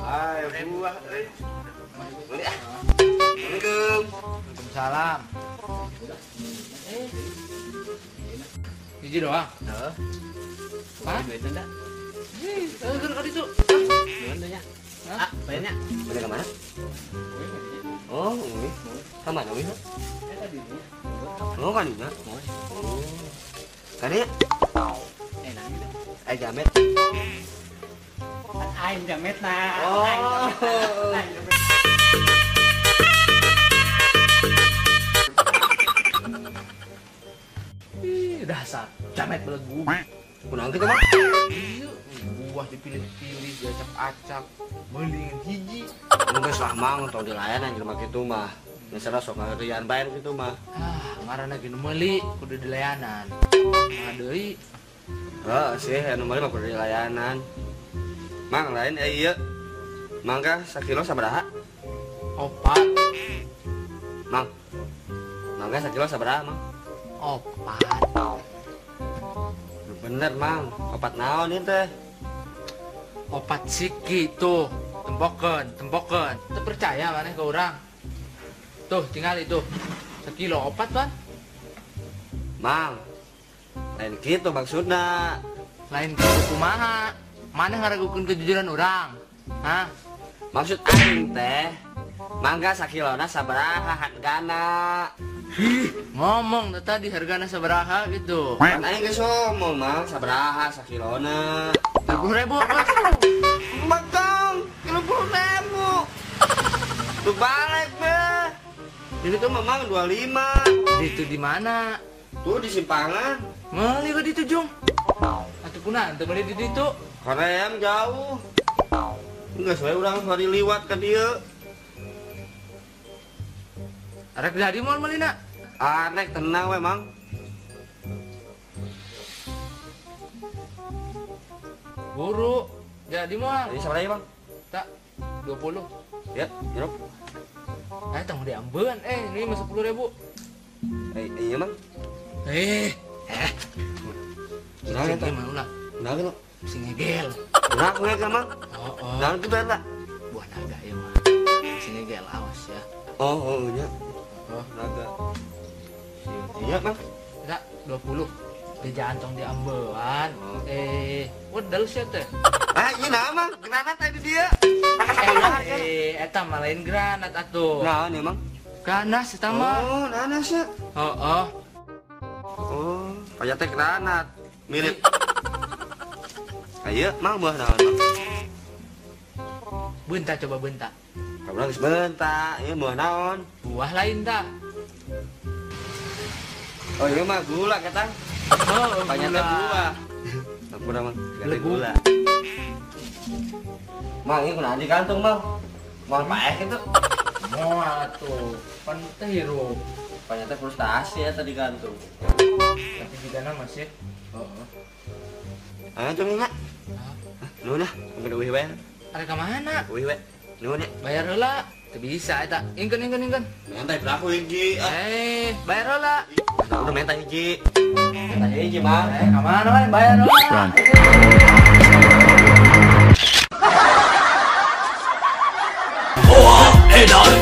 Ah, buah euy. Beli ah. Assalamualaikum. Waalaikumsalam. Hiji doang. Heeh. Hah? Duitnya enggak? Ih, keur ka ditu. Nuhun teh nya. Ah, bayarnya. Bayar ke mana? Oh, ini. Ka mana we? Eta di dinya. Oh, kan dinya. Oh. Kadinya? Enak gitu. Ai jamet. Kan aing jametna. Oh. Aing jamet. Ih, dasar jamet belegu. Kunaon kitu, Mang? Iya, buah dipilih-pilih, diacak-acak, meuli ngan hiji. Geus lah, Mang, tong dilayanan jelema kitu mah. Misalnya sok ngarian bae kitu mah. Ah, ngaranna ge nu meuli kudu dilayanan. Mah deui. Heeh sih, anu meuli mah kudu dilayanan. Mang, lain ieu. Mangga sakilo sabaraha? 4. Mang. Mangga sakilo sabaraha, Mang? 4. Bener, Mang. 4 naon ieu teh? 4 siki tuh. Tempokeun, tempokeun. Teu percaya maneh ka urang. Tuh, tinggal itu. Sekilo 4, Pan. Mang. Lain kitu maksudna. Lain kitu kumaha? Maneh ngaragukeun kejujuran urang. Hah? Maksud aing teh, mangga sakilona sabaraha hargana? Hih, ngomong teh tadi hargana sabaraha gitu. Kan aing geus ngomong, Mang, sabaraha sakilona. 30.000, Bos. Bakong, 30.000. Tuh balik deh. Ini tuh memang 25. Itu di mana? Tuh di simpangan. Meuli ka ditu, Jung. Atuh kunaon teu meuli di ditu? Koream jauh. Enggak sesuai urang hari liwat ka dieu. Arek jadi moal meulina? Arek tenang we, Mang. Buru, jadi moal. Jadi sabaraha ieu, Bang? Tak 20. Ya, jeruk. Eh, tong diambeun. Ini mah 10.000. Iya, Mang. Nah, Sing mah ulah. Nah, gitu. Sing ngegel. Nah, ngegel, Mang. Oh. Nah, kitu eta. Buah naga ieu mah. Sing ngegel awas ya. Oh, iya. Oh, naga. Iya, Mang. Eta 20. Bejaan tong diambean. Oh. Wedel sia teh. Ah, ieu naon, Mang? Granat tadi dia. Eta mah lain granat atuh. Naon ieu, Mang? Ganas eta mah. Oh, nanas ya. Heeh. Oh, paya teh granat. Mirip. Ayo, Mang, buah naon, Mang? Bentar coba bentar. Kamu geus bentar, ieu buah naon? Buah lain tah. Oh, ieu mah gula kata. Oh, panya teh buah. Ampun, Mang. Ganti gula. Mang, ieu kunaon di kantung, Mang? Moal paeh kitu. Moal atuh. Pan teh hirup. Panya teh frustasi eta di kantung. Tapi jigana masih. Heeh. Ayo tuh nya. Nuhun lah, mungkin eueuh we. Arek ka mana? Eueuh we. Nuhun ya. Bayar heula. Teu bisa eta. Ingkeun ingkeun ingkeun. Menta berapa hiji? Bayar heula. Udah menta hiji. Menta hiji, Mang. Ka mana we? Bayar heula. Wah, edan.